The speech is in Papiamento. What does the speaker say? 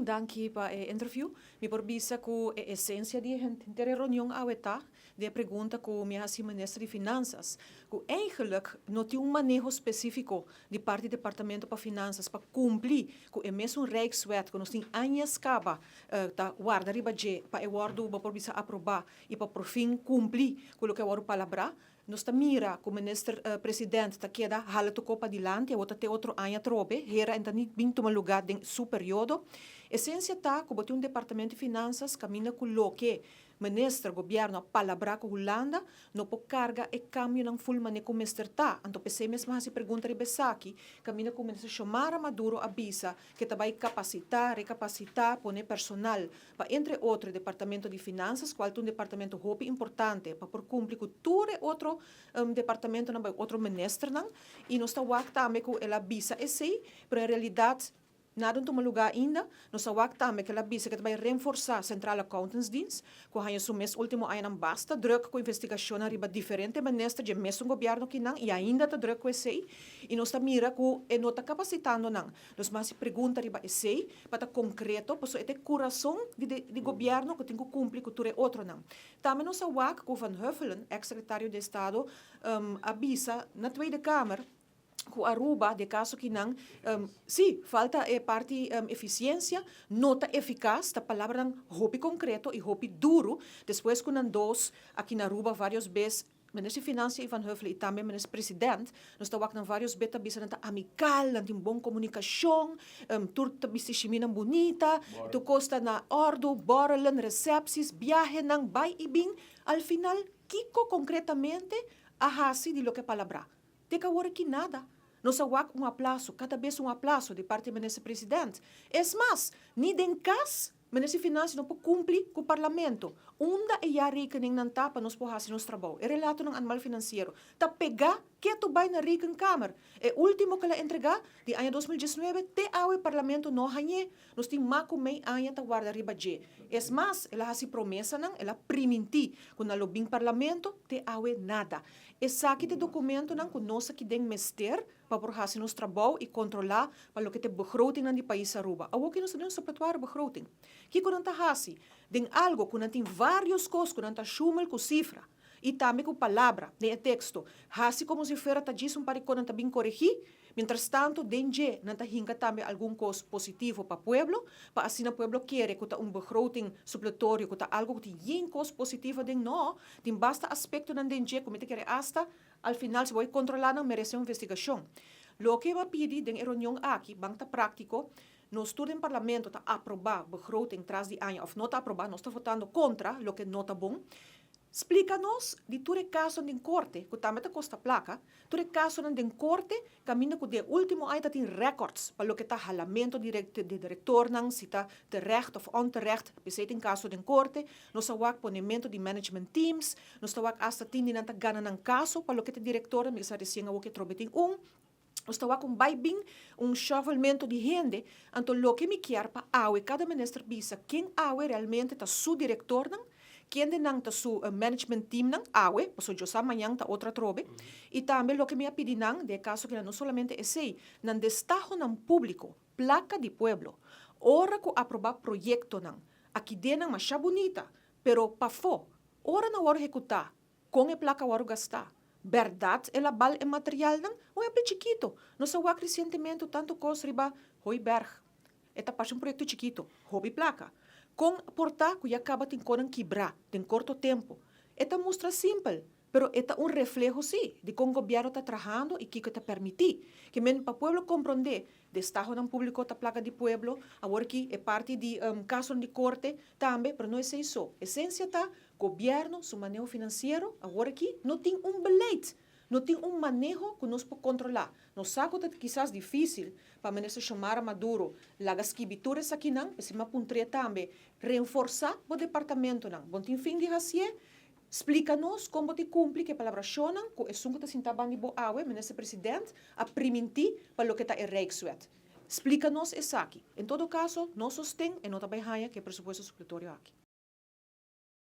Danki pa e interview. Mi por bisa ku e esensia di henter e reunion awe ta di e pregunta ku mi a hasi Minister di Finansas, ku eigenlijk no tin un maneho spesífiko di parti Departamento pa Finansas pa kumpli ku e mesun Rijkswet ku nos tin añas kaba ta warda riba dje pa e wòrdu, bo por bisa, aprobá i pa porfin kumpli ku loke a wòrdu palabrá. Nos ta mira ku Minister President ta keda hala tokó padilanti, awor ta te otro aña atrobe, hera en ta ni bin tuma lugá den su periodo. Esensia ta ku bo tin un Departamento di Finansas kaminda ku loke Minister, Gobièrnu a palabrá ku Hulanda, no por karga e kambionan ful manera ku mester ta. Anto p'esei mes mi a hasi pregunta riba esaki, kaminda ku Minister Xiomara Maduro a bisa ke ta bai kapasitá, rekapasitá, pone personal pa entre otro e Departamento di Finansas, kual ta un departamento hopi importante pa por kumpli ku tur e otro departamentonan bai otro ministernan. I nos ta wak tambe ku el a bisa esei, pero en realidat nada no tuma lugá ainda. Nos a wak tambe ku el a bisa ku e ta bai renforsá Centrale Accountantsdienst, ku haña su mes último añanan basta drùk ku investigashonnan riba diferente minister dje mesun gobièrnu kinan i ainda ta drùk ku esei. I nos ta mira ku e no ta kapasitando nan. Nos mas pregunta riba esei pa ta konkreto, pasobra e ta e kurason di di gobièrnu ku tin ku kumpli ku tur e otronan. Tambe nos a wak ku Van Huffelen, eks sekretario di estado, a bisa na Tweede Kamer ku Aruba, den kaso kinan, si, falta e parti efisiensia, no ta efikas, ta palabranan hopi konkreto i hopi duru, despues ku nan dos aki na Aruba varios bes Minister di Financia Ivan Huffelen y tambe Minister President, nos ta wak nan varios be ta bisa nan ta amical, nan tin bon comunicacion, tur ta bisti shiminan bunita, tur cos ta na ordo, borrelen, recepties, biahenan, bay y bin. Al final, kico concretamente a haci di loke a palabra? Te cu awor aki nada. Nos a wak un aplaso, cada bes un aplaso di parti Minister President. Es mas, ni den cas Minister di Finansia no por kumpli ku Parlamento. Unda e jaarrekeningnan ta pa nos por hasi nos trabou? E relatonan anual finansiero ta pegá ketu bai na Rekenkamer. E último ku el a entregá, di aña 2019 te awe Parlamento no hañ'é. Nos tin mas ku mei aña ta warda riba dje. Es mas, el a hasi promesanan, el a primintí ku nan lo bin Parlamento, te awe nada. Esaki ta e dokumentonan ku nos aki den mester pa por hasi nos trabou i kontrolá pa loke ta e begrotingnan di pais Aruba. Awor ki nos ta den un supletuario begroting. Kiko nan ta hasi? Den algo ku nan tin vários kos ku nan ta shumel ku sifra i tambe ku palabra den e teksto, hasi komo si fuera ta djis un par di kos nan ta bin koregí, mientrastanto den dje nan ta hinka tambe algun kos positivo pa pueblo, pa asina pueblo kere ku ta un begroting supletorio ku ta algo ku tin yen kos positivo aden. No, tin basta aspektonan den dje ku mi ta kere asta Al final si bo e kontrolá nan meresé un investigashon. Loke bo a pidi den e reunion aki, ban ta práktiko, nos tur den parlamento ta aprobá begroting tras di aña òf no ta aprobá, nos ta votando kontra loke no ta bon. Splika nos di tur e kasonan den korte, ku tambe ta kosta plaka, tur e kasonan den korte kaminda ku den e último aña ta tin rèkòrds pa loke ta halamentu di di direktornan, si ta terecht òf onterecht, p'esei tin kaso den korte. Nos a wak ponementu di management teams, Nos ta wak asta tin di nan ta gana nan kaso pa loke ta direktornan, mi sa resien awor ke trobe tin un. Nos ta wak un bai bin, un shufflemento di hende. Anto loke mi kier pa awe kada minister bisa ken awe realmente ta su direktornan, kende nan ta su management teamnan awe, pasobra yo sa mañan ta otro atrobe. I tambe loke mi a pidi nan, den e kaso kina no solamente esei, nan destahonan públiko, plaka di pueblo, ora ku aprobá proyektonan, aki den nan masha bunita, pero pafó, Ora nan wòrdu ehekutá, kon e plaka wòrdu gastá? Bèrdat el a bal e materialnan? Un ehèmpel chikito, nos a wak resientemente tantu kos riba Hooiberg. E ta parse un proyekto chikito, hopi plaka. Kon por ta ku ya kaba tin konan kibrá den korto tempu? E ta mustra simpel, pero e ta un refleho sí di kon gobièrnu ta trahando i kiko e ta permití. Ke men pa pueblo komprondé, destahonan públiko ta plaka di pueblo, awor ki e parti di kasonan di korte tambe, pero no esei so. Esensia ta, gobièrnu su maneho finansiero awor aki no tin un beleid, no tin un maneho ku nos por kontrolá. Nos sa ku ta kisas difísil pa Minister Xiomara Maduro laga skibi tur esakinan, p'esei mi a puntr'é tambe, renforsá bo departamentonan. Bo no tin fin di hasié? Splika nos kon bo tin kumpli ku e palabrashonnan ku esun ku ta sinta banda di bo awe, Minister President, a primintí pa loke ta e Rijkswet. Splika nos esaki. En todo kaso, nos sosten e no ta bai haña ku e presupuesto supletorio aki.